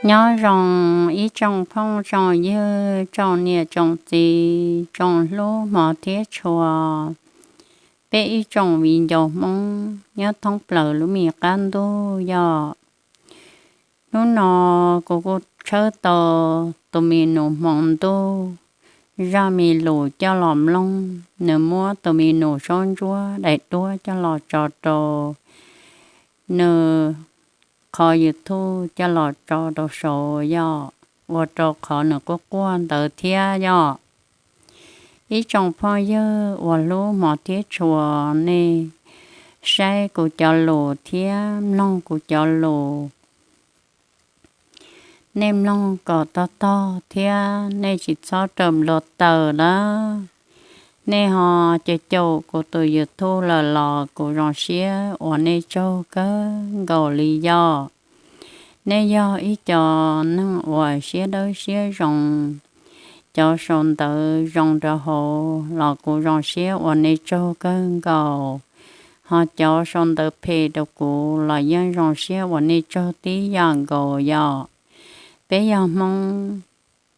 Nyob zoo ib tsoom phooj tsoom ywg, tsoom niam tsoom txiv, tsoom hlub hmov thiab tshua, peb ib tsoom viv ncaus Hmoob nyob thoob plaws lub me qab ntuj yog. Hnub no kuv kuj tshawb tau tus me nus hmoov ntuj zaj me lus coj los mloog, nws muab tus me nus saub ntsuab daim duab coj los tso rau nws qhov YouTube coj los tso rau saud yog, ua rau qhov nws quaj quaj ntawd thiab yog. Ib tsoom phooj ywg uas hlub hmov thiab tshua, nej saib kuv cov lus thiab mloog kuv cov lus, nej mloog kom tog tog thiab nej tsis txhob rawm nplua taws lawm. Nej ho caum caum kuv tus YouTube lawm los kuv zoo siab ua nej tsaug kawg nkaus li yog. Nej yog ib co neeg uas siab dawb siab zoo, cov sau ntawv zoo rau hauv los kuv zoo siab ua nej tsaug kawg nkaus, ho cov sau ntawv phem rau kuv los yeej zoo siab ua nej tsaug tib yam nkaus yog. Peb yog Hmoob,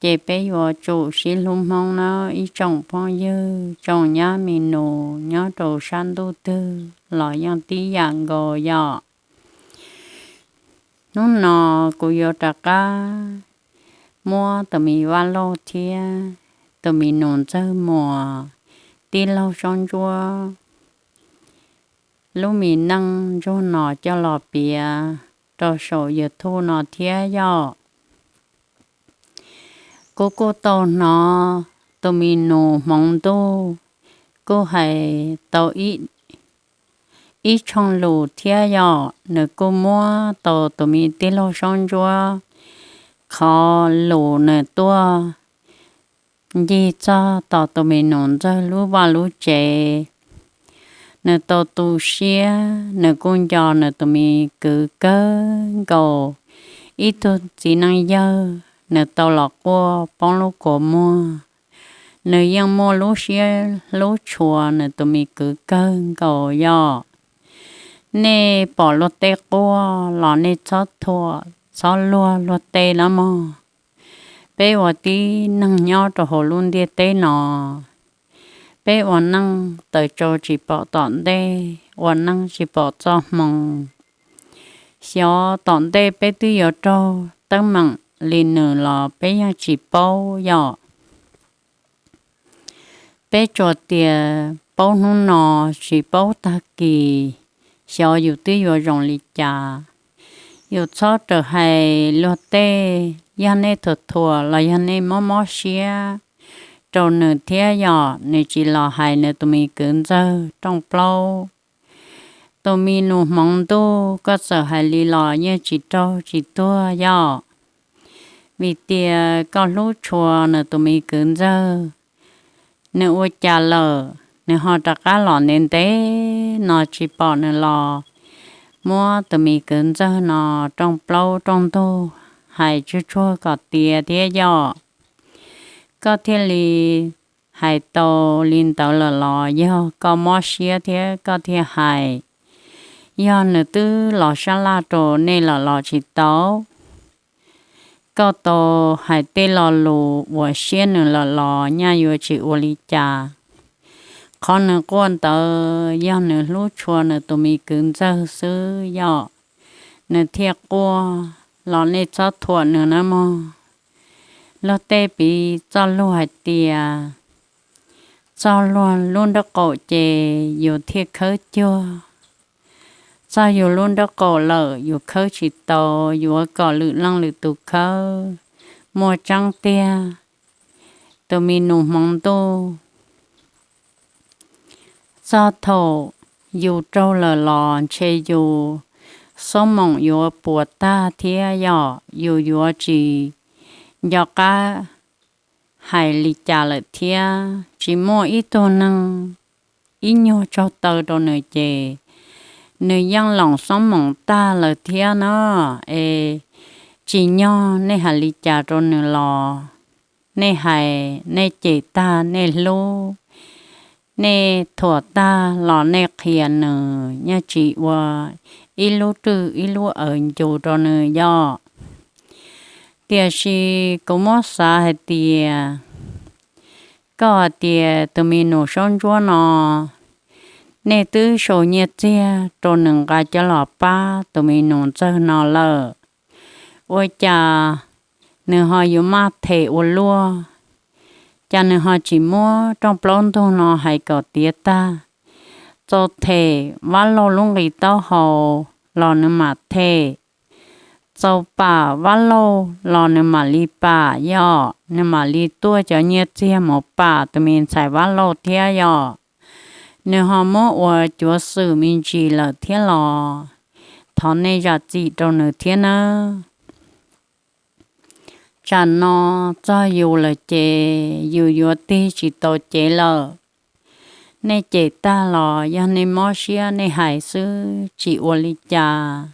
ces peb yuav tsum sib hlub Hmoob na ib tsoom phooj ywg, tsoom nyab me nus nyob rau sab ntuj twg los yeej tib yam nkaus yog. Hnub no kuv yuav rov qab muab tus me vaj lauj thiab tus me nus ntxawg muas, tij laug saub ntsuab lub me neej ntsuag no coj los piav rau saum YouTube no thiab yog. Kuv kuj tau hnov tus me nus hmoov ntuj kuj hais tau ib tshooj lus thiab yog, nws kuj muab tau tus me tij laug saub ntsuab qhov lus nws tuaj ncig txog tom tus me nus ntxawg lub vaj lub tsev. Nws tau tu siab, nws kuj nco nws tus me kwv kawg nkaus. Ib tug txiv neej yawg nws tau los quaj poob lub kua muag, nws yeej muaj lub siab hlub tshua nws tus me kwv kawg nkaus yog. Nej pom luag tej quaj los nej txhob thuam txhob luag luag tej nawb mog. Peb ua tib neeg nyob rau hauv lub ntiaj teb no, peb ua neej tawm tsau tsis pom tom ntej, ua neej tsis pom txoj hmoo. Xyov tom ntej peb twb yuav raug teeb meem li nws los peb yeej tsis paub yog. Peb tsuas tias paub hnub no tsis paub tag kis, xyov yus twb yuav zoo li cas. Yus txhob rawm hais luag tej, yog nej thuam thuam los yog nej mob mob siab rau nws thiab yog nws tsis los hais nws tus me kwv ntxawg rooj plaub. Tus me nus hmoov ntuj, koj txawm hais li los yeej tsis raug tsis tuag yog, vim tias koj hlub tshua nws tus me kwv ntxawg. Nws ua cas lawm nws ho rov qab los ntev ntev no tsis pom nws los muab tus me kwv ntxawg no rooj plaub rooj ntug hais tsuag tsuag kom tiav thiab yog. Koj thiaj li hais tau li ntawd lawm los yog koj mob siab thiab koj thiaj hais. Yog nws twb los sab laj rau nej lawm los tsis tau, koj tau hais tej lo lus uas siab nws lawm los nyaj yuav tsis ua li cas. Qhov nws quaj ntawd yog nws hlub tshua nws tus me kwv ntxawg xwb yog, nws thiaj quaj los nej txhob thuam nws nawb mog. Luag tej piv txoj lus hais tias, txog luag lub nraub qaum ces yus thiaj khawb cuag. Txog yus lub nraub qaum lawm yus khawb tsis tau, yuav kom lwm leej lwm tus khawb. Muaj tseeb tiag, tus me nus hmoov ntuj. Txog thaum yus raug lawm los ntshe yus xob moom yuav puas tag thiab yog yus yuav tsis nco qab hais li cas lawm thiab. Tsis muaj ib tug neeg ib nyuag tsaug taw rau nws ces nws yeej loos xob moom tag lawm thiab no. Es tsim nyog nej hais li cas rau nws los, nej hais nej cem tag nej hlub, nej thuam tag los nej qhia nws, yeej tsis ua ib lub rwj ib lub awv ncu rau nws yog. Tiam sis kuv muab xav hais tias, koj hais tias tus me nus saub ntsuab no, nej twb sau nyiaj txiag rau nws nqa coj los pab tus me nus ntxawg no lawm, ua cas nws ho yuav maj them ua luaj? Cas nws ho tsis muab rooj plaub ntug no hais kom tiav tag? Txaus them Vab Lauj lub nqi taub hau los nws mam them, txaus pam Vab Lauj los nws mam li pam yom, nws mam li tuaj cov nyiaj txiag mus pam tus me ntxhais Vab Lauj thiab yom. Nws ho muab ua cuav xwm me ntsis lawm thiab los thov nej zam txim rau nws thiab nawb. Tsam no txog yus lawm ces yus yuav tig tsis tau cev lawm. Nej cem tag los yog nej mob siab nej hais xwb tsis ua li cas.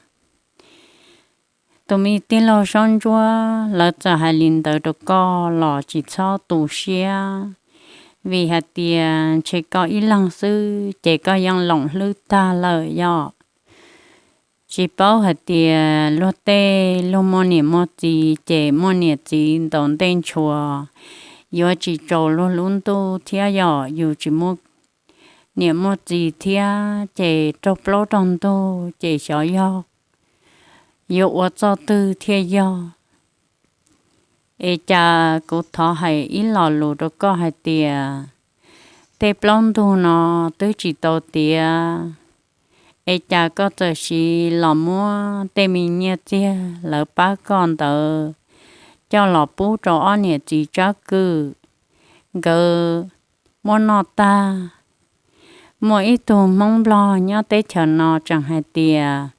Tus me tij laug saub ntsuab, lawv txawm hais li ntawd rau koj los tsis txhob tu siab, vim hais tias ntshe koj ib leeg xwb ces koj yeej loom hlwb tag lawm yom. Tsis paub hais tias luag tej luag muaj niam muaj txiv ces muaj niam txiv ntaus ntej ntshua, yuav tsis tsaus luag lub ntuj thiab yom. Yus tsis muaj niam muaj txiv thiab ces raug plaub raug ntug ces xyov yog yuav ua txoj twg thiaj yog. Es cas kuv thov hais ib lo lus rau koj hais tias, tej plaub ntug no twb tsis tau tiav, es cas koj txawm siv los muab tej me nyiaj txiag lawv pab koj ntawd coj los pub rau ob niam txiv Tsab Kwm nkawd muab noj tag. Muaj ib tug Hmoob Nplog nyob teb chaws no tseem hais tias,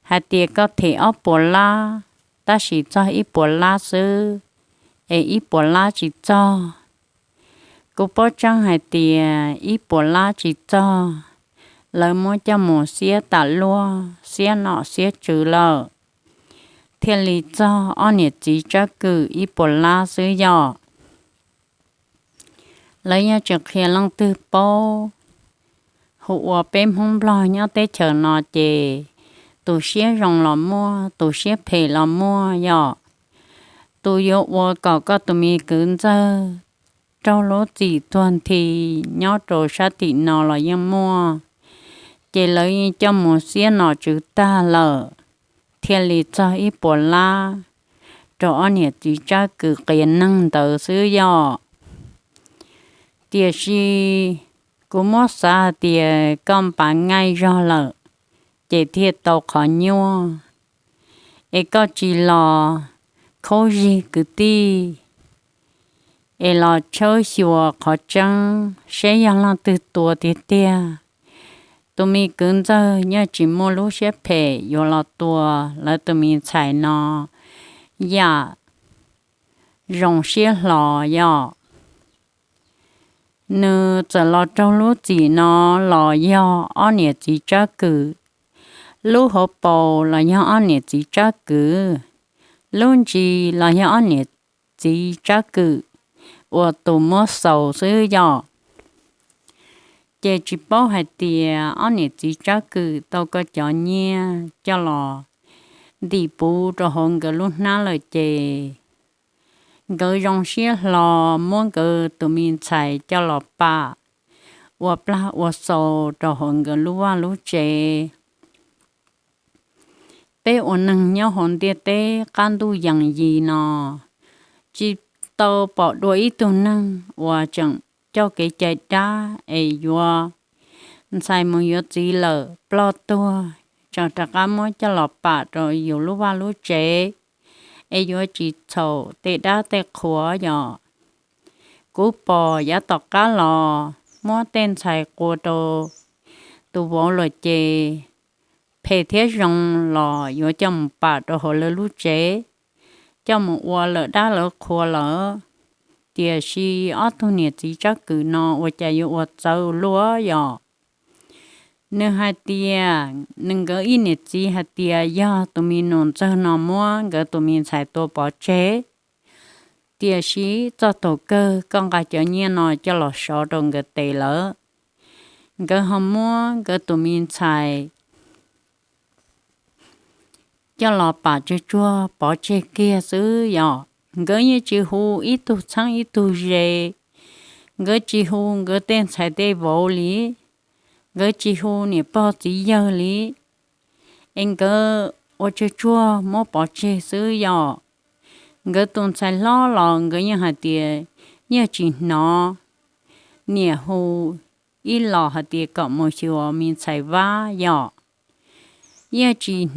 hais tias koj them ob puas lab, tab sis txog ib puas lab xwb, es ib puas lab tsis txog. Kuv paub tseeb hais tias ib puas lab tsis txog, lawv muab coj mus xiab tas luaj, xiab nom xiab tswv lawm, thiaj li txog ob niam txiv Tsab Kwm ib puas lab xwb yom. Lawv yeej tsis qhia leej twg paub. Hu ua peb Hmoob Nplog nyob teb chaws no ces tus siab zoo los muaj, tus siab phem los muaj yom. Tus yuav ua kom koj tus me kwv ntxawg raug lub txim tuag nthi nyob rau sab tim no los yeej muaj, ces lawv yeej coj mus xiab nom tswv tag lawm, thiaj li txog ib puas lab rau ob niam txiv Tsab Kwm qias neeg ntawd xwb yom. Tiam sis kuv muab xav hais tias koj npav nqaij zog lawm, ces thiaj tau qhov nyuaj. Es koj tsis los khaub zig kwv tij, es los tshawb xyuas qhov tseeb seb yog leej twg tua tiag tiag. Tus me kwv ntxawg yeej tsis muaj lub siab phem yuav los tua lawv tus me ntxhais no yam zoo siab hlo yom. Nws txawm los raug lub txim no los yog ob niam txiv Tsab Kwm, lub hauv paus los yog ob niam txiv Tsab Kwm, lub ntsis los yog ob niam txiv Tsab Kwm uas tus muab xaus xwb yom. Ces tsis paub hais tias ob niam txiv Tsab Kwm tau koj cov nyiaj coj los ntim puv rau hauv nkawd lub hnab lawm ces nkawd zoo siab hlo muab nkawd tus me ntxhais coj los pam ua plag ua xaus rau hauv nkawd lub vaj lub tsev. Peb ua neeg nyob hauv ntiaj teb qab ntuj yees yis no, tsis tau pom dua ib tug neeg uas tseem coj kev cai dab es yuav ntxhais mus yuav txiv lawm ploj tuag, tseem rov qab muab coj los pam rau yus lub vaj lub tsev, es yuav tsis txhaum tej dab tej qhuas yom. Kuv pom yav tom qab los muab tej ntxhais qua rau tus vauv lawm ces phem thiab zoo los yuav coj mus pam rau hauv lawv lub tsev, coj mus ua lawm dab lawv qhuas lawm. Tiam sis ob tug niam txiv Tsab Kwm no ua cas yuav ua txawv luaj yom. Nws hais tias nws nkawd ib niam txiv hais tias yog tus me nus ntxawg no muab nkawd tus me ntxhais tua pov tseg, tiam sis txog thaum kawg koj nqa cov nyiaj no coj los sov rau nkawd tes lawm, nkawd ho muab nkawd tus me ntxhais coj los pam tsuag tsuag pov tseg kiag xwb yom. Nkawd yeej tsis hu ib tug txheeb ib tug ze, nkawd tsis hu nkawd tej ntxhais tej vauv li, nkawd tsis hu niam pog txiv yawg li, es nkawd ua tsuag tsuag muab pov tseg xwb yom. Nkawd tus ntxhais hlob los nkawd yeej hais tias yeej tsis hnov niam hu ib los hais tias kom mus xyuas me ntxhais Vab yom. Yeej tsis